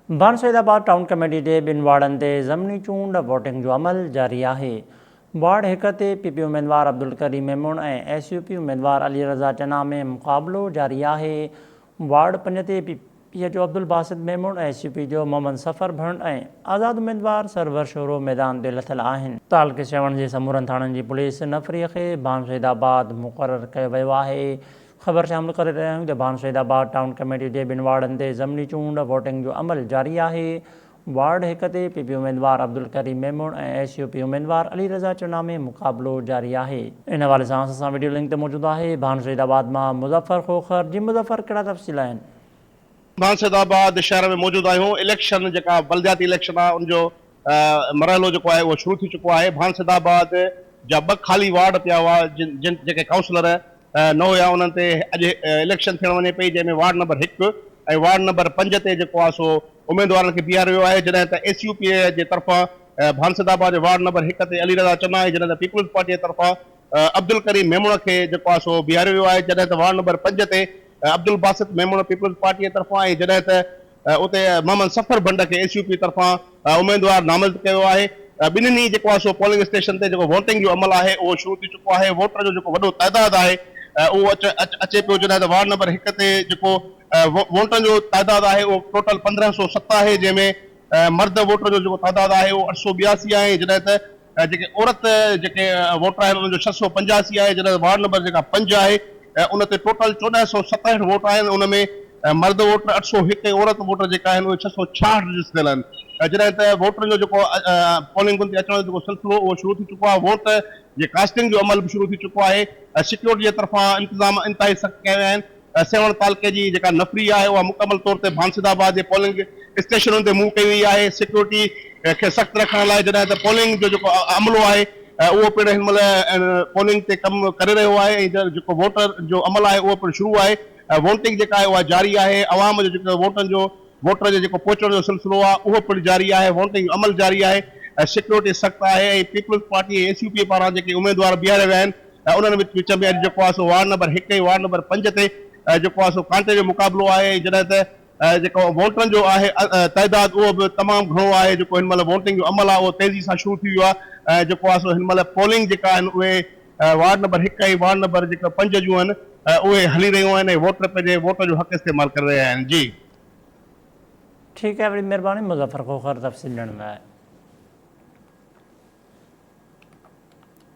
ڀان سيد آباد town committee جي ٻن وارڊن تي ضمني چونڊ ووٽنگ جو عمل جاري آهي. وارڊ هڪ تي پي پي اميدوار Abdul Karim Memon ۽ S U P اميدوار علي رضا چنا ۾ مقابلو جاري آهي. وارڊ پنج تي پي پي جو Abdul Basit Memon, S U P جو محمد صفر ڀنڊ ۽ آزاد اميدوار سرور شورو ميدان تي لٿل آهن. تعلقي سيوهڻ جي سمورن ٿاڻن جي پوليس نفري کي ڀان سيد آباد مقرر ڪيو ويو آهي. خبر شامل ڪري رهيا آهيون ته ڀان سيد آباد ٽائون ڪميٽي جي ٻن وارڊن تي ضمني چونڊ ووٽنگ جو عمل جاري آهي. وارڊ هڪ تي پي پي اميدوار Abdul Karim Memon ۽ S U P اميدوار علي رضا چنا ۾ مقابلو جاري آهي. ان حوالي سان اسان سان وڊيو لنڪ تي موجود آهي ڀان سيد آباد مان مظفر کوکر جي مظفر ڪهڙا تفصيل آهن. ڀان سيد آباد شهر ۾ موجود آهيون اليڪشن جيڪا بلدياتي اليڪشن آهي ان جو مرحلو جيڪو آهي اهو شروع ٿي چڪو آهي ڀان سيد آباد جا ٻه خالي وارڊ پيا هئا جن جيڪي ڪائونسلر نه هيا انهن تي اڄ اليڪشن ٿيڻ وڃي پئي جنهن ۾ وارڊ نمبر هڪ ۽ وارڊ نمبر پنج تي جيڪو آهي سو اميدوارن کي بيهاريو ويو آهي جڏهن ته ايس يو پي جي طرفان ڀانسد آباد جي وارڊ نمبر هڪ تي علي رضا چنا ۽ جڏهن ته پيپلز پارٽي جي طرفان عبدالڪريم ميمڻ کي جيڪو آهي سو بيهاريو ويو آهي جڏهن ته وارڊ نمبر پنج تي عبدالباسط ميمڻ پيپلز پارٽي جي طرفان ۽ جڏهن ته اتي محمد صفر ڀنڊ کي ايس يو پي طرفان اميدوار نامزد ڪيو آهي. ٻنهي ئي جيڪو آهي سو پولنگ اسٽيشن تي جيڪو ووٽنگ جو عمل آهي اهو شروع ٿي چڪو آهي. ووٽر جو جيڪو وڏو تعداد آهي اهو اچي پيو جڏهن ته وارڊ نمبر هڪ تي جيڪو ووٽرن جو تعداد آهي اهو ٽوٽل 1507 آهي جنهن ۾ مرد ووٽر جو جيڪو تعداد آهي اهو 882 آهي جڏهن ته جيڪي عورت جيڪي ووٽر آهن انهن جو 685 آهي جڏهن ته وارڊ نمبر جيڪا پنج آهي ان تي ٽوٽل 1467 ووٽ آهن ان ۾ مرد ووٽر 801 ۽ عورت ووٽر جيڪا آهن اهي 666 رجسٽر ٿيل آهن جڏهن ته ووٽرن جو جيڪو پولنگ بوٿ تي اچڻ جو جيڪو سلسلو اهو شروع ٿي چڪو آهي ووٽ جي ڪاسٽنگ جو عمل به شروع ٿي چڪو آهي سيڪيورٽي جي طرفان انتظام انتهائي سخت ڪيا ويا آهن سيوهڻ تعلقي جي جيڪا نفري آهي اها مڪمل طور تي ڀانسد آباد جي پولنگ اسٽيشنن تي موو ڪئي وئي آهي سيڪيورٽي کي سخت رکڻ لاء جڏهن ته پولنگ جو جيڪو عملو آهي اهو پڻ هن مهل پولنگ تي ڪم ڪري رهيو آهي ۽ جيڪو ووٽر جو عمل آهي اهو پڻ شروع آهي ووٽنگ جيڪا آهي اها جاري آهي، عوام جو جيڪو ووٽن جو ووٽر جي جيڪو پهچڻ جو سلسلو آهي اهو پڻ جاري آهي، ووٽنگ جو عمل جاري آهي، سيڪيورٽي سخت آهي ۽ Peoples Party ۽ S U P پاران جيڪي اميدوار بيهاريا ويا آهن انهن وچ ۾ اڄ جيڪو آهي سو وارڊ نمبر هڪ ۽ وارڊ نمبر پنج تي جيڪو آهي سو ڪانٽي جو مقابلو آهي ۽ جڏهن ته جيڪو ووٽرن جو آهي تعداد اهو به تمام گهڻو آهي جيڪو هن مهل ووٽنگ جو عمل آهي اهو تيزي سان شروع ٿي ويو آهي ۽ جيڪو آهي سو هن مهل پولنگ جيڪا آهن اهي وارڊ نمبر هڪ ۽ وارڊ نمبر جيڪا پنج جون آهن اهي هلي رهيون آهن ۽ ووٽر پنهنجي ووٽ جو حق استعمال ڪري رهيا آهن جي. ٺيڪ آهي وڏي مهرباني مظفر کوکر تفصيل ڏيڻ لاء.